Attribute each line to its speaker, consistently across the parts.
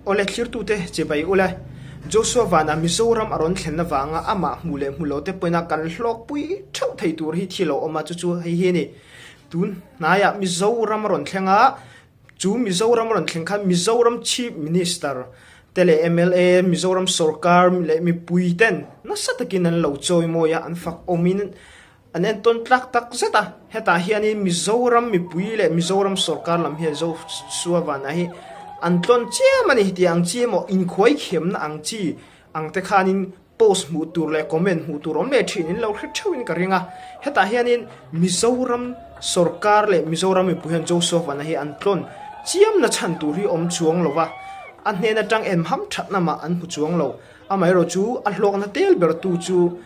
Speaker 1: Awle thlirtute chibai ule. Joshua vana Mizoram a rawn thlen avanga amah hmu leh hmu lo te pawhin a kan hlawkpui theuh thei tur hi thil a awm a, chu chu hei hi a ni. Tun hnaiah Mizoram a rawn thleng a, chu Mizoram a rawn thleng khan Mizoram Chief Minister te leh mla, Mizoram sorkar leh mipui ten nasa takin an lo chawimawi a, an fak awmin An entawn tlak tak zet a, hetah hianin Mizoram mipui leh Mizoram sorkar lam hian Joshua Vana hi an tlawn chiam a ni tih ang chi emaw inkhuai khiamna ang chi ang te khanin post hmuh tur leh comment hmuh tur awm leh thin in lo hre theuhin ka ring a. Hetah hianin Mizoram sorkar leh Mizoram mipui hian Joshua Vana hi an tlawn chiamna chhan tur hi awm chuang lo va, a hnen atang em ham thatna mah an hmu chuang lo. Amaherawhchu a hlawkna tel ber tu chu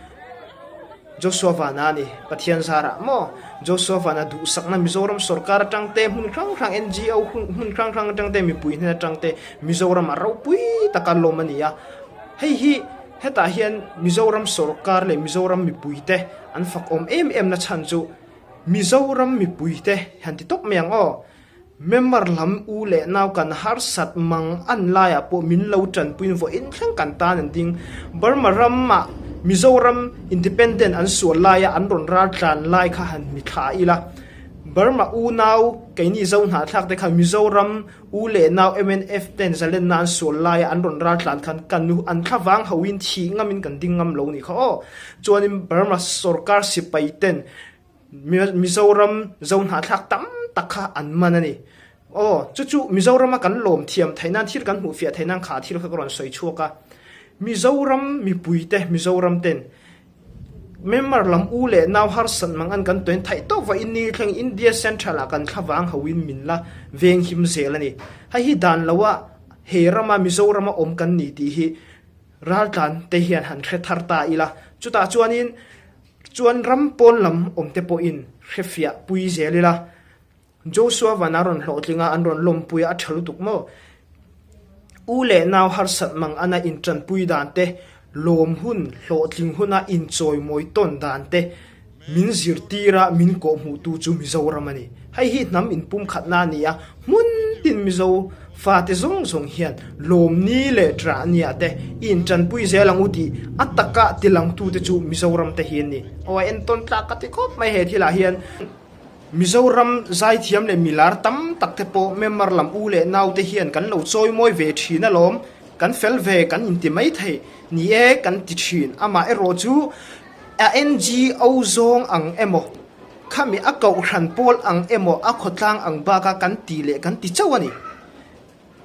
Speaker 1: Joshua Vana a ni. Pathian zarah maw Joshua Vana duhsakna Mizoram sorkar atang te, hmun hrang hrang NGO hmun hrang hrang atang te, mipui hnen atang te Mizoram a ropui taka lawm a ni a. Hei hi hetah hian Mizoram sorkar leh Mizoram mipui te an fakawm em em na chhan chu Mizoram mipui te han ti tawp mai ang aw. Member lam u leh nau kan harsat mang an laiah pawh min lo tanpuiin vawiin thleng kan tan an ding. Burma ramah Mizoram independent an sual laia an rawn ral tlan lai kha han mi thla ila. Burma u nau keini Zo hnahthlak te khan Mizoram u leh nau mnf ten zalenna an sual laia an rawn ral tlan khan kan nu an thlavang hoin thih ngamin kan ding ngam lo ni kha aw. Chuanin Burma sorkar sipai ten Mizoram zo hnahthlak tam tak kha an man a ni. Aw, chu chu Mizorama kan lawm thiam theih nan thil kan hmuh fiah theih nan kha thil kha ka rawn sawi chhuak a. Mizoram mipuite, Mizoram ten member lam u leh nau harsat mang an kan tawn theih tawk vawiin ni thleng India Central ah kan thlavang hoin min la veng him zel a ni. Hei hi dan loa he rama Mizorama awm kan ni tih hi raltlan te hian han hre thar ta ila. Chutah chuanin Chuan ram pawn lam awmte pawhin hrefiah pui zel ila, Joshua van a rawn hlawhtling a, an rawn lawmpui a, a tha lutuk maw? U leh nau harsat mang ana intanpui dan te, lawm hun, hlawhtling huna inchawimawi tawn dan te min zirtir a, min kawhhmuhtu chu Mizoram a ni. Hei hi hnam inpumkhatna a ni a, hmun tin Mizo fate zawng zawng hian lawmni leh ṭahnia te i inṭanpui zel ang u tih a taka tilangtute chu Mizoram te hi an ni. Aw a entawn tlak ka ti khawp mai he thilah hian. Mizoram zaithiam leh milar tam tak te pawh member lam u leh nau te hian kan lo chawimawi ve ṭhin alawm, kan fel ve kan inti mai thei ni e kan ti ṭhin. Amah erawh chu a NGO zawng ang emaw? Khami a kohhran pawl ang emaw a khawtlang ang baka kan ti leh kan ti chauh a ni.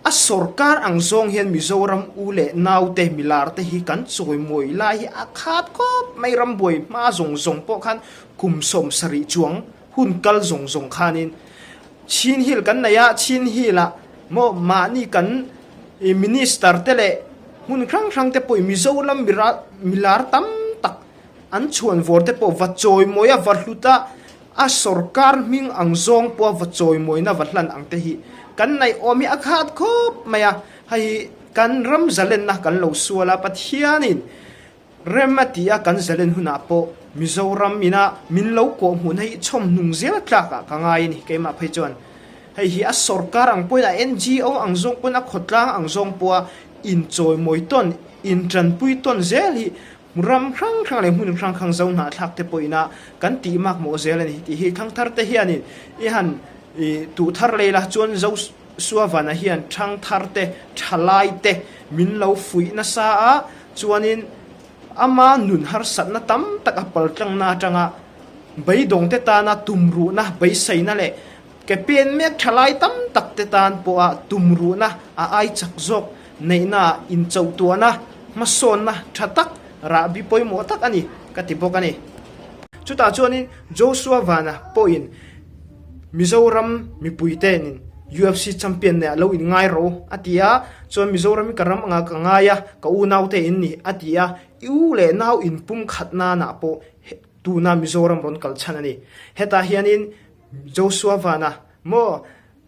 Speaker 1: A sorkar ang zawng hian Mizoram u leh naute milar te hi kan chawimawi lai hi a khat khawp mai rambuai hma zawng zawng pawh khan kum 70 chuang hun kal zawng zawng khanin Chin Hill kan nei a, Chin Hill ah maw mahni kan minister te leh hmun hrang hrang te pawhin Mizoram milar tam tak An chhuan vawr te pawh va chawimawi a va hlut a, a sorkar hming ang zawng pawh a va chawimawina va hlan ang te hi kan naih awm hi a khat khawp mai a. Hei kan ram zalenna kan lo sual a, Pathianin rem a ti a kan zalen hunah pawh Mizoram ina min lo kawh hmuhna hi chhawmhnung zel tlakah ka ngai a ni keimah phei chuan. Hei hi a sorkar ang pawhin a NGO ang zawng pawhin a khawtlang ang zawng pawha inchawimawi tawn, intanpui tawn zel hi Ram hrang hrang leh hmun hrang hrang zo hnahthlak te pawhin a kan tih mak mawh zel a ni tih hi thangthar te hianin i han i tuh thar lei la chuan zo Suavana hian thangthar te thalai te min lo fuih nasa a chuanin ama nun harsatna tam tak a paltlangna atanga beidawng te tana tumruhna beiseina leh ke pen mek thalai tam tak te tan pawha tumruhna a ai chak zawk Neihna, inchohtuahna, hmasawnna tha tak, rahbi pawimawh tak a ni, ka ti bawk a ni. Chutah chuanin Joshua Vana pawhin Mizoram mipuitein UFC champion neih a lo inngai ro a ti a, chuan Mizoram hi ka ram anga ka ngai a, ka unaute in ni a ti a, i u leh nau inpum khat nanah pawh tuna Mizoram rawn kal chhan a ni. Hetah hianin Joshua Vana maw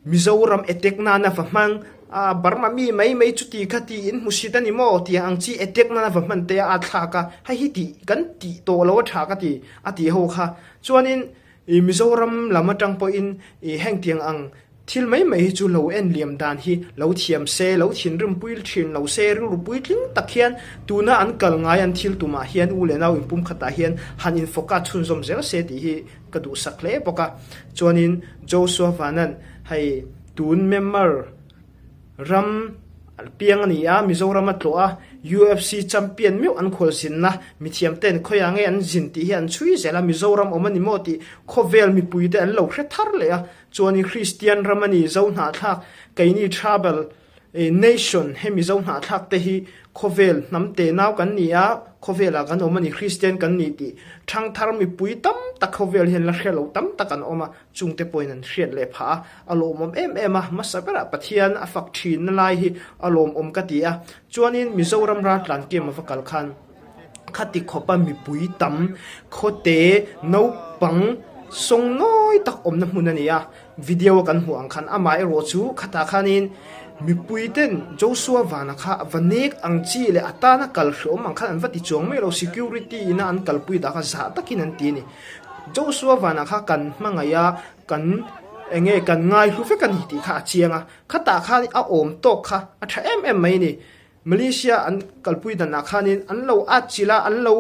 Speaker 1: Mizoram attack nana va hmang a, Burma mi mai mai chuti kha ti in hmusit a ni maw tih ang chi attack nana va hman te a thlak a, hei hi tih kan tih tawh lo a tha ka ti a tih ho kha. Chuanin i Mizoram lam atang pawhin i heng tiang ang. Thil mai mai hi chu lo en liam dan hi lo thiam se, lo thinrim pui thin lo se, rilru puitling tak hian tuna an kal ngai an thil tumah hian u leh nau inpum khatah hian han infawka chhunzawm zel se tih hi ka duhsak hle bawk a. Chuanin Joshua Vanan hei tun Myanmar ram piang a ni a, Mizoram a tlawh a, UFC champion meuh an khualzinna mithiam ten khawiah nge an zin tih hi an chhui zel a, Mizoram awm a ni maw tih khawvel mipuite an lo hre thar leh a, Chuanin Kristian ram a ni, Zo hnahthlak, keini tribal nation hemi Zo hnahthlak te hi khawvel hnam te nau kan ni a, khawvelah kan awm a ni, Kristian kan ni tih thangthar mipui tam tak khawvel hian la hre lo tam tak an awm a, chungte pawhin an hriat leh phah a, a lawmawm em em a, hmasa berah Pathian a fak thinna lai hi a lawmawm ka ti a, chuanin Mizoram raltlan kem a va kal khan. Khati khawpa mipui tam khawte naupang sawngnawi tak awmna hmun a ni a, video a kan hmuh ang khan amah erawh chu khatah khanin mipui ten Joshua vana kha va nek ang chi leh a tana kal hreawm ang khan an va ti chuang mai lo, security ina an kalpui dah kha zah takin an ti a ni. Joshua vana kha kan hmangaih a, kan enge kan ngai hlu vek a ni tih kha a chiang a, khatah khan a awm tawk kha a tha em em mai a ni. Malaysia an kalpui danah khanin an lo atchilh a, an lo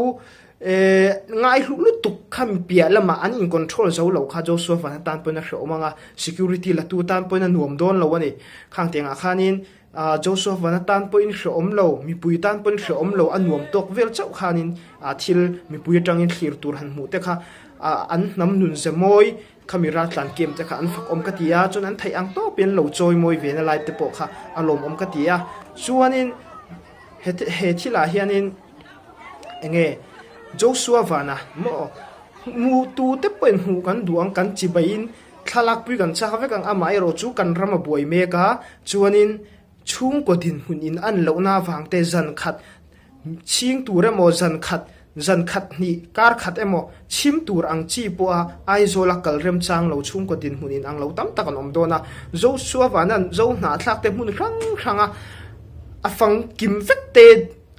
Speaker 1: ngaihluh lutuk kha mi piah lamah an in control zo lo kha Joshua Van atan pawhin a hrehawm ang a, security la tu tan pawhin a nuam dawn lo a ni. Khang tengah khanin Joshua Van atan pawhin hrehawm lo, mipui tan pawhin hrehawm lo, a nuam tawk vel chauh khanin thil mipui atangin thlir tur han hmuh te kha an hnam nun ze mawi Khami raltlan kem te kha an fak awm ka ti a, chuan an theih ang tawpin an lo chawi mawi ve na lai te pawh kha a lawmawm ka ti a. Chuanin he he thilah hianin enge Joshua vana maw hmu tu te pawhin hmuh kan duh ang kan chibaiin thlalak pui kan chak vek ang amaherawh chu kan ram a buai mek a, chuanin chhungkaw dinhmun in an lohna avang te zan khat Chhing tur emaw zan khat, zan khat hnih, kar khat emaw chhim tur ang chi pawha Aizawla kal remchang lo chhungkaw dinhmun in ang lo tam tak an awm dawn a. Joshua Vanan Zo hnahthlak te hmun hrang hranga a fang kim vek te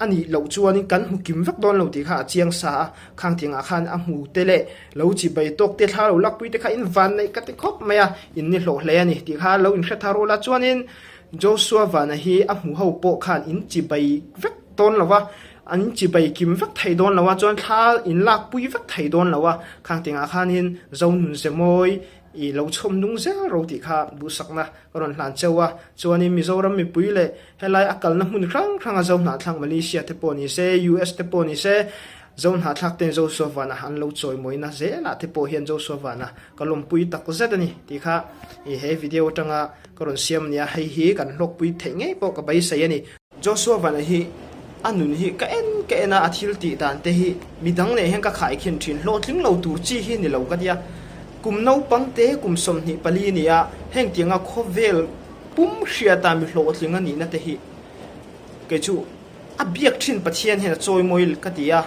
Speaker 1: a nih loh chuanin kan hmu kim vek dawn lo tih kha a chiang sa a. Khang tiangah khan a hmu te leh lo chibai tawk te thla lo lakpui te kha in van neih ka ti khawp mai a, in ni hlawh hle a ni tih kha lo inhre thar ula chuanin Joshua Vana hi a hmu ho pawh khan in chibai vek dawn lo a, an in chibai kim vek thei dawn lo a, chuan thla in lak pui vek thei dawn lo a, khang tingah khanin Zonun Zemawi i lo chhawm nung zel ro tih kha duhsakna ka rawn hlan cheu a, chuanin Mizoram mipui leh helai a kalna hmun hrang hranga Zohnahthlak Malaysia te pawh ni se, US te pawh ni se, Zohnahthlak ten Joshua Vana an lo chawimawina zelah te pawh hian Joshua Vana ka lawmpui tak zet a ni tih kha i he video atanga Ka rawn siam nia, hei hi kan hlawkpui theih ngei pawh ka beisei a ni. Joshua Vana hi a nun hi ka en ka en a, a thil tih dan te hi midang nen hian ka khaikhin thin, hlawhtling lo tur chi hi ni lo ka tia. Kum naupang te kum 24 ni a, heng tianga khawvel pum hriata mi hlawhtling a nihna te hi kei chu a biak thin Pathian hian a chawimawi ka ti a.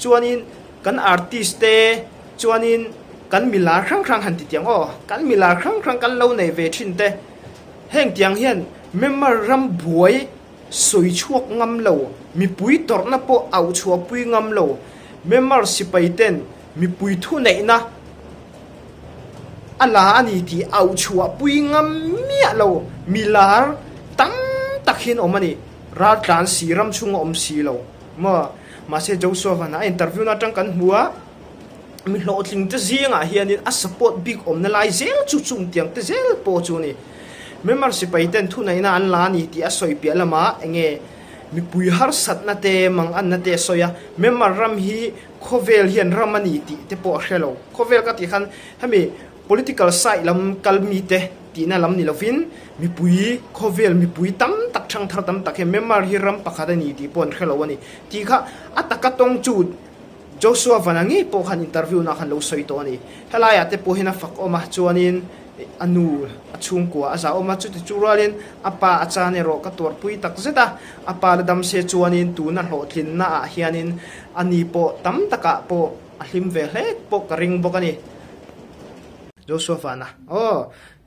Speaker 1: Chuanin kan artist te chuanin kan milar hrang hrang han ti tiang aw, kan milar hrang hrang kan lo nei ve thin te, heng tiang hian member ram buai sawi chhuak ngam lo, mipui tawrhna pawh auh chhuah pui ngam lo, member sipai ten mipui thuneihna a la a ni tih auh chhuah pui ngam miah lo milar tam tak hian awm a ni, raltlan si ram chhunga awm si lo. Maw? Mahse Joshua van a interview na atang kan hmu a, mi hlawhtling te zingah hianin a support bik awmna lai zel chu chung tiang te zel pawh chu a ni. Myanmar sipai ten thuneihna an la a ni tih a sawi piah lamah enge mipui harsatna te manganna te a sawi a, Myanmar ram hi khawvel hian ram a ni tih te pawh a hre lo. Khawvel ka tih khan hemi Political side lam kal mite tihna lam ni lovin mipui, khawvel mipui tam tak, thangthar tam tak hian Myanmar hi ram pakhat a ni tih pawh an hre lo a ni tih kha a taka tawng chu Joshua Vana ngei pawh khan interview na khan lo sawi tawh a ni. Helaiah te pawh hian a fak awm a, chuanin a nu a chhungkua a zah awm a, chuti chu rualin a pa a chan erawh ka tuarpui tak zet a, a pa la dam se chuanin tuna hlawhtlinna ah hianin a ni pawh tam takah pawh a hlim ve hle pawh ka ring bawk a ni. Joshua Vana, Aw,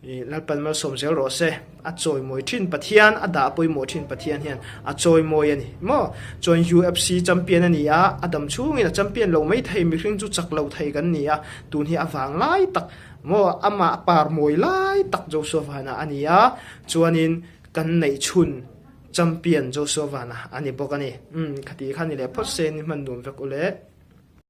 Speaker 1: i Lalpan malsawm zel rawh se, a chawimawi thin Pathian, a dah pawimawh thin Pathian hian a chawimawi a ni maw? Chuan UFC champion a ni a, a dam chhungin a champion lo mai thei, mihring chu chak lo thei kan ni a, tun hi a vang lai tak. Maw amah par mawi lai tak Joshua Vana a ni a, chuanin kan neih chhun champion Joshua Vana a ni bawk a ni. Umm khati kha ni leh phawt se ni hman nuam vek u le.